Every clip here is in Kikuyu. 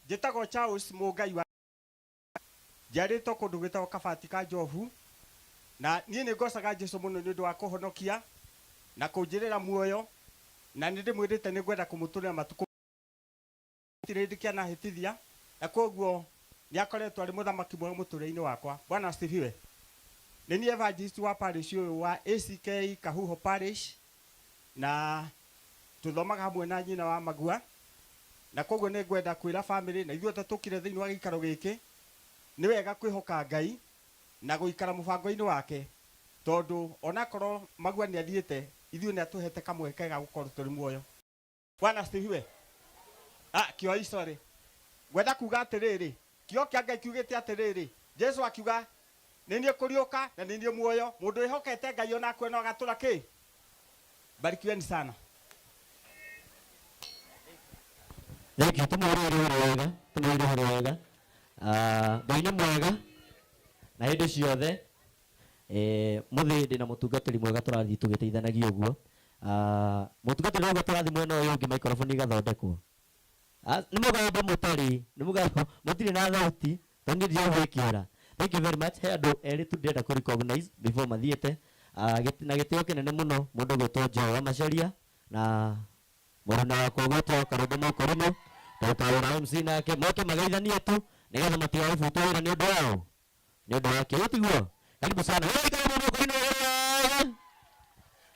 Njĩtagwo Charles Mũngai wa njiarĩtwo kũndũ gwĩtagwo Kabati ka Njobu na niĩ nĩ ngocaga Jesu mũno nĩ ũndũ wa kũhonokia na kũnjĩrĩra muoyo na nĩ ndĩmwĩrĩte nĩ ngwenda kũmũtũrĩra matukũ gũtirĩ hĩndĩ kĩanahĩtithia na koguo nĩ akoretwo arĩ mũthamaki mwega mũtũrĩre-inĩ wakwa. Bwana asifiwe. Nĩ niĩ evangelist wa parish ũyũ wa ACK Kahuho Parish na tũthomaga hamwe na nyina wa Magua na koguo nĩ ngwenda kwĩra family na ithuothe tũkire thĩinĩ wa gĩikaro gĩkĩ nĩ wega kwĩhoka Ngai na gũikara mũbango-inĩ wake tondũ onakorwo Magua nĩ athiĩte ithuĩ nĩ atũhete kamweke ga gũkorwo tũrĩ muoyo. Bwana asifiwe. Ah, kĩoi sorry. Ngwenda kuga atĩrĩrĩ, kĩo kĩa Ngai kiugĩte atĩrĩrĩ, Jesu akiuga nĩ niĩ kũriũka na nĩ niĩ muoyo, mũndũ wĩhokete Ngai ona akue no agatũra kĩ? Barikiweni sana. Thank you. Tũmwĩre ũhoro wega, tũmwĩre ũhoro wega. Ah, Ngai nĩ mwega na hĩndĩ ciothe. Eh, mũthĩ ndĩ na mũtungatĩri mwega tũrathiĩ tũgĩteithanagia ũguo. Ah, mũtungatĩri rauga tũrathiĩ mwena ũyũ ũngĩ microphone igathondekwo. Ah, nĩ mũgambo mũtarĩ, nĩ mũgambo mũtirĩ na thauti, tondũ niĩ ndiraigua ĩkĩũra. Thank you very much. He andũ erĩ tu ndĩrenda kũ recognize before mathiĩte. Ah, na gĩtĩo kĩnene mũno mũndũ ũgwĩtwo Joe wa Macharia na mũruna wakwa ũgwĩtwo Karũndũ Mũkũrinũ, tũrutaga wĩra MC nake, moke mageithanie tu nĩgetha matigagĩbutwo wĩra nĩ ũndũ wao. Nĩ ũndũ wa kĩo tiguo? Karibu sana. Wewe Karũndũ Mũkũrinũ wewe.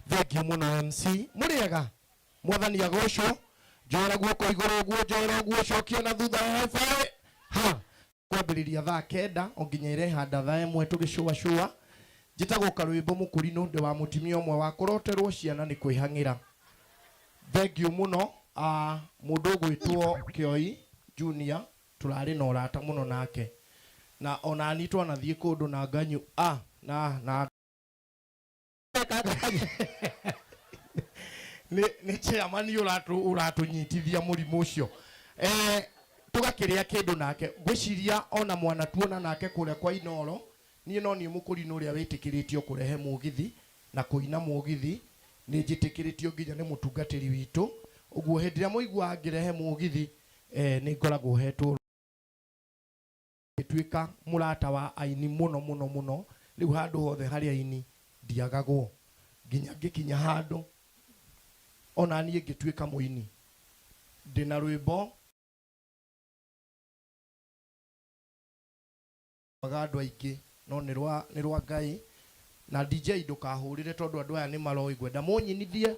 Thank you mũno MC. Mũrĩega? Mwathani agocwo. Njoera guoko igũrũ ũguo, njoera ũguo, cokia na thutha high five. Ha. Kwambĩrĩria thaa kenda o nginya ĩrehanda thaa ĩmwe tũgĩcũacũa. Njĩtagwo Karwĩmbo Mũkũrinũ, ndĩ wa mũtumia ũmwe wa kũroterwo ciana nĩ kwĩhang'ĩra. Thank you mũno. Ah, mũndũ ũgwĩtwo Kĩoi Junior tũrarĩ na ũrata mũno nake na onani twanathiĩ kũndũ na nganyu ah, na na nĩ nĩ chairman ũratũ ũratũnyitithia mũrimũ ũcio eh, tũgakĩrĩa kĩndũ nake ngwĩciria ona mwana tuona nake kũrĩa kwa Inoro niĩ no niĩ mũkũrinũ ũrĩa wĩtĩkĩrĩtio kũrehe mũgithi na kũina mũgithi nĩ njĩtĩkĩrĩtio nginya nĩ mũtungatĩri witũ ũguo hĩndĩ ĩrĩa mũiguaga ngĩrehe mũgithi eh, nĩ ngoragwo hetwo ngĩtuĩka mũrata wa aini mũno mũno mũno rĩu handũ hothe harĩ aini ndiagagwo nginya ngĩkinya handũ ona niĩ ngĩtuĩka mũini ndĩna rwĩmbo waga andũ aingĩ no nĩ rwa nĩ rwa Ngai na DJ ndũkahũrĩre tondũ andũ aya nĩ maroĩ ngwenda mũnyinithie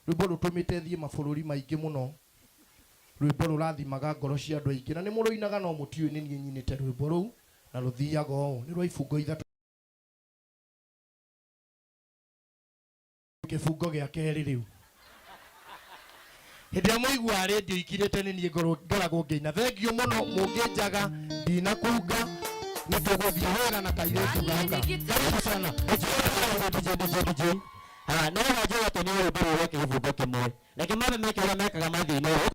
rwĩmbo rũtũmĩte thiĩ mabũrũri maingĩ mũno rwĩmbo rũrathimaga ngoro cia andũ aingĩ na nĩ mũrũinaga no mũtiũĩ nĩ niĩ nyinĩte rwĩmbo rũu na rũthiaga ũũ nĩ rwa ibungo ithatũ kĩbungo gĩa kerĩ rĩu hĩndĩ ĩrĩa mũiguaga rĩndiũ ikirĩte nĩ niĩ ngoragwo ngĩina thengio mũno mũngĩnjaga ndinakunga nĩ tũgũthiĩ wega na kairĩtu gaka karibu sana. DJ, DJ, DJ. Ah, no wajua atĩ nĩ rwĩmbo rũrũ rwa kĩbungo kĩmwe. Reke mambe meke ũrĩa mekaga mathiĩ ũũ.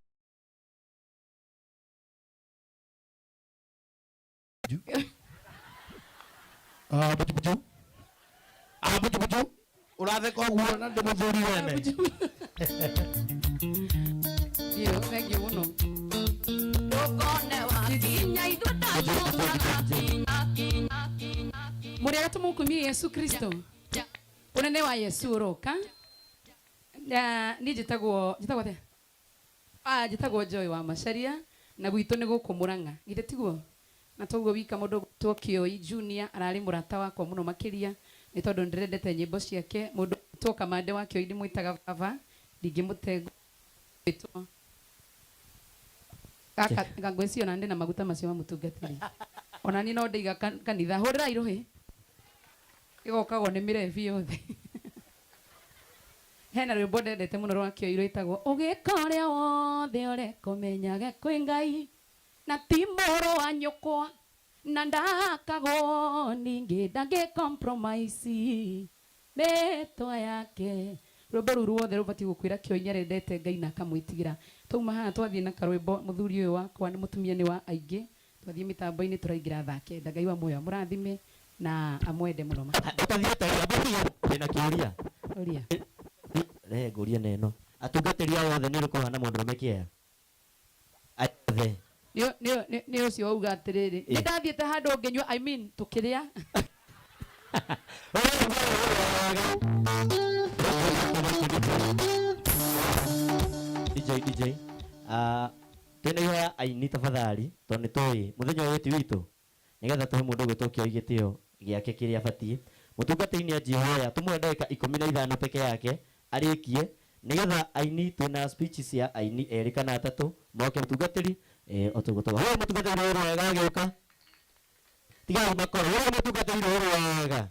Ah, buju buju. Ah, buju buju. Ũratheka ũguo na ndĩ mũthuri wene. Ndio, thank you mũno. Mũrĩega tũmũkumie Yesu Kristo. Ũnene wa Yesu ũroka. Na niĩ njĩtagwo njĩtagwo atĩa? Ah, njĩtagwo Joy wa Macharia na gwitũ nĩ gũkũ Mũrang'a. Githĩ tiguo? Na toguo wika mũndũ ũgwĩtwo Kĩoi Junior ararĩ mũrata wakwa mũno makĩria nĩ tondũ nĩndĩrendete nyĩmbo ciake. Mũndũ ũgwĩtwo Kamande wa Kĩoi ndĩmwĩtaga baba, ndingĩmũte gwĩtwo gaka ngwĩciria ona ndĩna maguta macio ma mũtungatĩri. Ona niĩ no ndĩiga kanitha. Hũrĩrai rũhĩ. Ĩgokagwo nĩ mĩrebi yothe. Hena rwĩmbo ndendete mũno rwa Kĩoi rwĩtagwo ũgĩka ũrĩa wothe ũreka ũmenyage kwĩ Ngai na ti mũrũ wa nyũkwa na ndakagwo ningĩ ndangĩ compromise rĩtwa yake. Rwĩmbo rũu ruothe rũbatiĩ gũkwĩra Kĩoi nĩarendete Ngai na akamwĩtigĩra. Twauma haha twathiĩ na karwĩmbo mũthuri ũyũ wakwa nĩ mũtumia nĩ wa aingĩ twathiĩ mĩtambo-inĩ tũraingĩra thaa kenda. Ngai wa muoyo amũrathime na amwende mũno makĩria. Ũtathiĩte rĩ, amba ũtige ndĩna kĩũria. Ũria. Rehe ngũrie na ĩno. Atungatĩri aya othe nĩ ũrĩkũ ũhana mũndũrũme kĩea? Aya othe. Nĩ ũcio wauga atĩrĩrĩ, nĩ ndathiĩte handũ ngĩnyua, I mean tũkĩrĩa. DJ DJ ah twina ihoya aini tafadhali tondu nĩ tũĩ mũthenya ũyũ ti witũ nĩgetha tũhe mũndũ ũgwĩtwo Kĩoi gĩtĩo gĩake kĩrĩa abatiĩ. Mũtungatĩri nĩ anjie hoya tũmũhe ndagĩka 15 peke yake arĩkie nĩgetha aini twĩna speech cia aini erĩ kana atatũ moke. Mũtungatĩri otũgũtũga we mũtungatĩri rũĩ rwega agĩũka tigai makoro we mũtungatĩri rũĩ rwega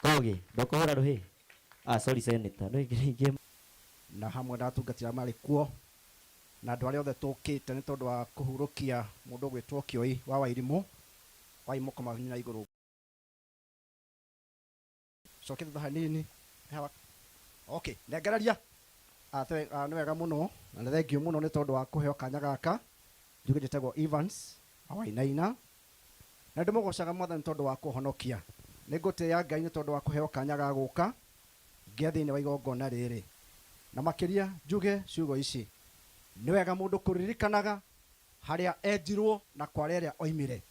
kogi ndũkũhũra rũhĩ. Ah, sorry senator, no ingĩ na hamwe na atungatĩri arĩa marĩ kuo na andũ arĩa othe tũkĩte nĩ tondũ wa kũhurũkia mũndũ ũgwĩtwo Kĩoi wa Wairimũ wa moko manyu na igũrũ. Cokia thutha hanini. Hawa. Okay, nengereria. Nĩ wega mũno na nĩ thengiũ mũno nĩ tondũ wa kũheo kanya gaka. Njuge njĩtagwo Evans Wainaina na ndĩmũgocaga Mwathani tondũ wa kũhonokia. Nĩ ngũtĩĩa Ngai nĩ tondũ wa kũheo kanya ga gũka ngĩa thĩinĩ wa igongona rĩrĩ, na makĩria njuge ciugo ici: nĩ wega mũndũ kũririkanaga harĩa enjirwo na kwa ĩrĩa oimire,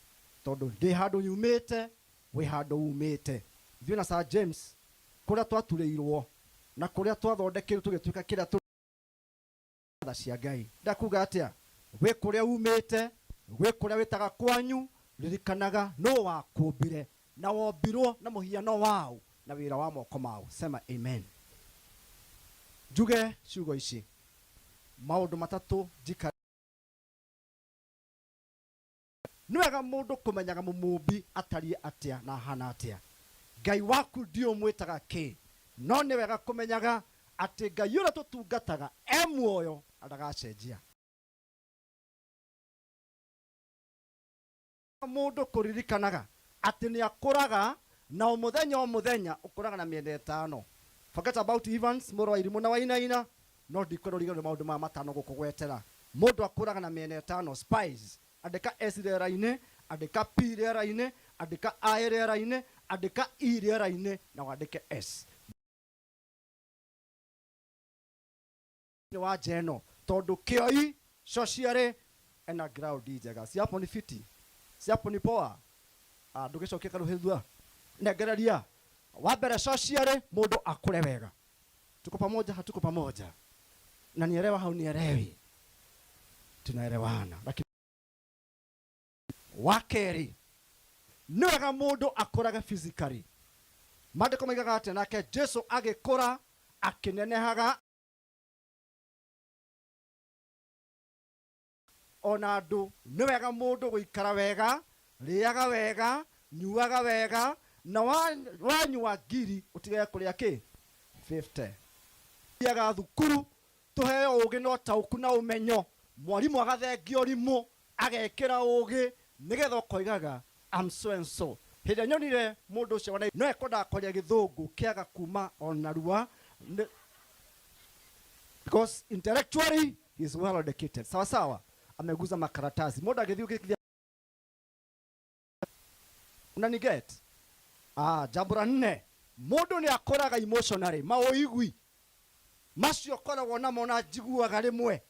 tondũ ndĩ handũ nyumĩte, wĩ handũ umĩte. Ithuĩ na Sir James kũrĩa twaturĩirwo na kũrĩa twathondekeirwo tũgĩtuĩka kĩrĩa tũrĩ tha cia Ngai. Ndakuga atĩa? Wĩ kũrĩa umĩte, wĩ kũrĩa wĩtaga kwanyu, ririkanaga nũ wakũmbire na wombirwo na mũhiano wau na wĩra wa moko mau. Sema amen. Njuge ciugo ici, maũndũ matatũ njika. Nĩ wega mũndũ kũmenyaga mũmũmbi atariĩ atĩa na ahana atĩa. Ngai waku ndiũmwĩtaga kĩ, no nĩ wega kũmenyaga atĩ Ngai ũrĩa tũtungataga e muoyo na ndagacenjia. Mũndũ kũririkanaga atĩ nĩ akũraga na o mũthenya o mũthenya ũkũraga na mĩena ĩtano. Forget about Evans mũrũ wa Irimũ na Wainaina, no ndikwenda ũriganĩrwo maũndũ maya matano gũkũgwetera. Mũndũ akũraga na mĩena ĩtano. Spies, andĩka S rĩera-inĩ, andĩka P rĩera-inĩ, andĩka I rĩera-inĩ, andĩka E rĩera-inĩ na wandĩke S nĩ wa njeno, tondũ Kĩoi socially ena ground njega. Si hapo ni fiti? Si hapo ni poa? Ah, ndũgĩcokie karũhĩ thutha. Nengereria. Wa mbere, socially mũndũ akũre wega. Tuko pamoja? Hatuko pamoja? Na nielewa haunielewi? Tunaelewana. Lakini wa kerĩ, nĩ wega mũndũ akũrage physically. Maandĩko maigaga atĩ nake Jesu agĩkũra akĩnenehaga ona andũ. Nĩ wega mũndũ gũikara wega, rĩaga wega, nyuaga wega, na wanyua ngiri ũtigage kũrĩa kĩ 50. Thiaga thukuru tũheo ũgĩ na ũtaũku na ũmenyo, mwarimũ agathengia ũrimũ agekĩra ũgĩ nĩgetha ũkoigaga I'm so and so. Hĩndĩ ĩrĩa nyonire mũndũ ũcio wana no ekwendaga kwaria gĩthũngũ kĩaga kuma ona rua because intellectually he is well educated. Sawa sawa, ameguza makaratasi. Mũndũ agĩthiĩ ũgĩthia unaniget. Ah, jambo la nne, mũndũ nĩ akũraga emotionally. Maũigui macio ũkoragwo namo na njiguaga rĩmwe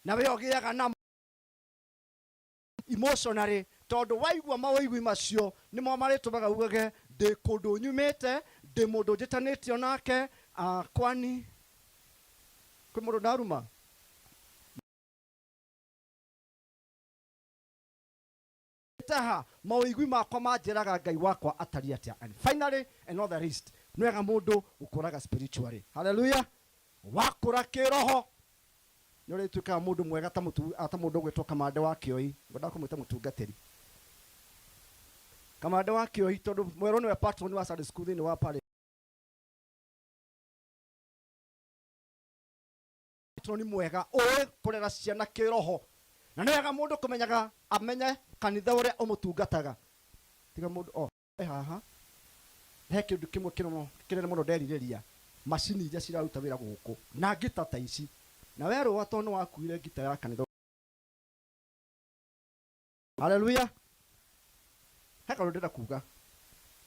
na we ũgĩaga namo emotionally, tondũ waigua maũigui macio nĩmo marĩtũmaga ugage ndĩ kũndũ nyumĩte, ndĩ mũndũ njĩtanĩtio nake. Ah, kwani kwĩ mũndũ ndaruma taha? Maũigui makwa manjĩraga Ngai wakwa atariĩ atĩa. And finally and not the least, nĩ wega mũndũ gũkũraga spiritually. Haleluya! Wakũra kĩroho nĩ ũrĩtuĩkaga mũndũ mwega ta mũtu ta mũndũ ũgwĩtwo Kamande wa Kĩoi. Ngwendaga kũmwĩta mũtungatĩri Kamande wa Kĩoi tondũ mwerũ nĩwe patron wa Sunday school thĩinĩ wa parish. Patron mwega ũĩ kũrera ciana kĩroho, na nĩ wega mũndũ kũmenyaga amenye kanitha ũrĩa ũmũtungataga. Tiga mũndũ o haha he kĩndũ kĩmwe kĩnene mũno nderirĩria, macini iria ciraruta wĩra gũkũ na ngita ta ici, na werũa tondũ nĩ wakuire ngita ya kanitha. Haleluya! He kaũndũ ndĩrenda kuga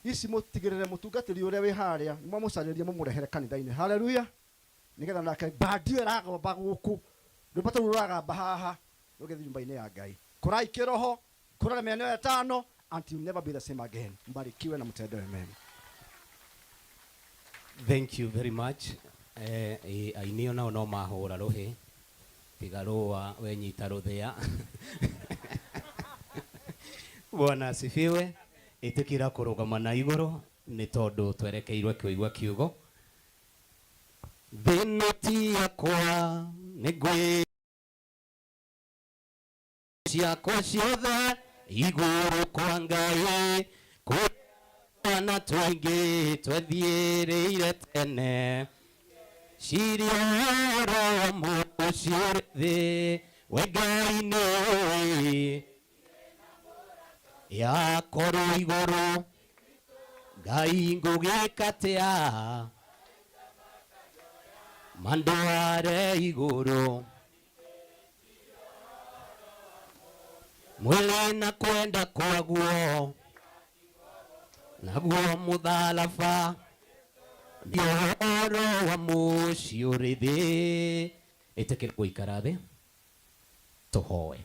ici, mũtigĩrĩre mũtungatĩri ũrĩa wĩ harĩa nĩ mwamũcarĩria mũmũrehere kanitha-inĩ. Haleluya! Nĩgetha nake bandi ĩyo ĩragamba gũkũ, rwĩmbo ta rũu rũragamba haha rũgĩthiĩ nyũmba-inĩ ya Ngai. Kurai kiroho, kura na maeneo ya tano, and you'll never be the same again. Mbarikiwe na mtendewe mema. Thank you very much. Aini onao no mahũra rũhĩ tiga rũa wenyita rũthĩa. Bwana asifiwe. Ĩtĩkĩra kũrũgama na igũrũ nĩ tondũ twerekeirwo kũigua kiugo. Thĩna ti yakwa nĩ ngwĩ ciakwa ciothe igũrũ kwa Ngai kwana tũingĩ twethiĩrĩire tene ciria mũciĩ thĩ we Ngai nĩũĩ yakorwo igũrũ Ngai ngũgĩka atĩa mandware igũrũ mwĩrĩ na kwenda kwaguo naguo mũtharaba nĩ ũhoro wa mũciĩ ũrĩ thĩ. Ĩtĩkĩra gũikara thĩ tũhoe.